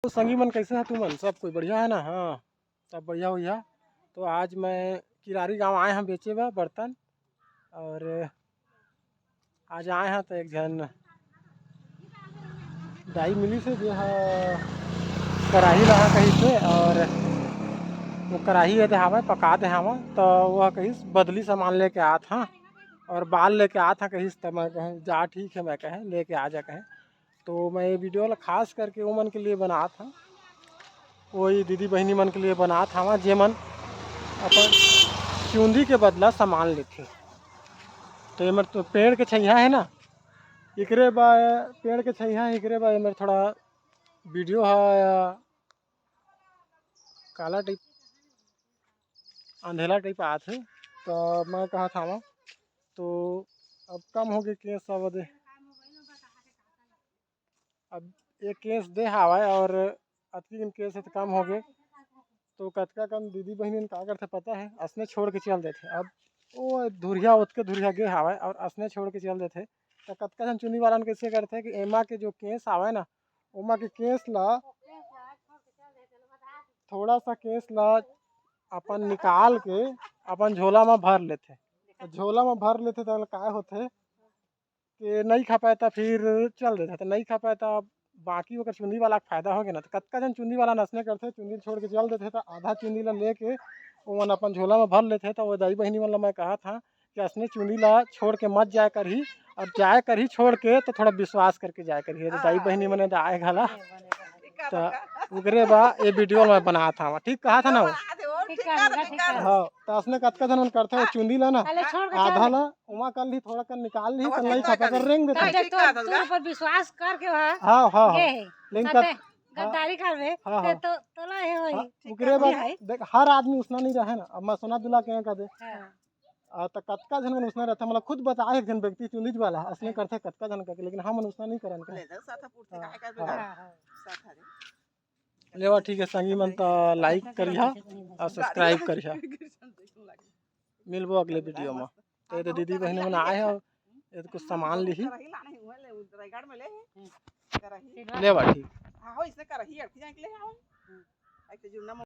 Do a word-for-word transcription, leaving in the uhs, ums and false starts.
तो संगी मन, कैसे है तुमन? सब कोई बढ़िया है ना? हाँ, सब बढ़िया होइहा। तो आज मैं किरारी गांव आए हंव बेचे बर बर्तन, और आज आए हंव तो एक झन दाई मिलिस हे, जे ह कराही लाहूं कहिस हे, और वो कराही ये दे हावय, पका दे हावय, तो वो कहिस बदली सामान लेके आत हंव और बाल लेके आत हंव कहिस, त मैं कहें जा ठीक है, मैं कहें लेके आ जा कहें। तो मैं ये वीडियो ला खास करके उमन के लिए बनात हंव, वही दीदी बहिनी मन के लिए बनात हंव, जेमन अपन चुंदी के बदला सामान लेथे। तो ये मेर तो पेड़ के छैया है ना, एकरे बा, पेड़ के छैया है, एकरे बा ये मेर थोड़ा वीडियो है, काला टाइप, अंधेला टाइप आत है। तो मैं कहत हंव, तो अब कम होगे केस, अब दे, अब ये केस दे हावय और अतकी दिन केस हे त कम होगे। तो कतका कन दीदी बहिनी मन का करथे पता है, असने छोड़ के चल देथे। अब वो धुरिहा, ओतके धुरिहा गे हावय और असने छोड़ के चल देथे। तो कतका झन चुंदी वाला मन कैसे करथे कि एमा के जो केस हावय ना, ओमा के केस ला, थोड़ा सा केस ला अपन निकाल के अपन झोला में भर लेथे। तो झोला में भर लेथे तो काय होथे कि नइ खपाय त फिर चल देथे, तो नइ खपाय त बाकी ओकर चुंदी वाला के फायदा होगे ना। तो कतका झन चुंदी वाला नसने करथे, चुंदी छोड़ के चल देथे, तो आधा चुंदी ला लेके ओमन अपन झोला में भर लेथे। तो वो दाई बहिनी मन ला मैं कहत हंव कि असने चुंदी ला छोड़ के मत जाय करही, और जाय करही छोड़ के तो थोड़ा विश्वास करके जाय करही। तो दाई बहिनी मन आए घला, तो ओकरे बा ये वीडियो मैं बनात हंव। ठीक कहत हंव ना वो? ठीक कहत हंव, ठीक कहत हंव। हाँ, तो असने कतका झन मन करथे, वो चुंदी ला ना, अले छोड़ के आधा चल ला ओमा कर ली, थोड़ा कर निकाल ली, अब तो नइ खपे, कर रेंग देथे। तब देख, तोर ऊपर विश्वास करके वह हाँ, हाँ, हाँ। गे हे। लेकिन साथे कत-, हाँ। गद्दारी करबे, हाँ, ते हाँ। तो, तोला हे होई। हाँ, ओकरे बाद है। देख, हर आदमी उसना नइ रहे ना। अब मैं सोना दुला के कह दे। हाँ। आ, त कतका झन मन उसना रहथे, मतलब खुद बताए एक झन व्यक्ति चुंदीच वाला, असने हाँ। करथे कतका झन करके, लेकिन हमन उसना नइ करन का। ले जा, साथा पूर्ति हाँ, काय करबे हाँ। गा? हाँ, हाँ। साथा रे। लेवा ठीक है, संगी मन त like करिहा और subscribe करिहा। मिलबो अगले वीडियो में। तो ये तो दीदी बहिनी मन आए हे, ये तो कुछ सामान लिही। कराही लाने हुए ले, रायगढ़ में ले। कराही। लेवा ठीक। हाँ, हो, इसने कराही अड़की जाए के ले आओ। ऐसे जुड़ना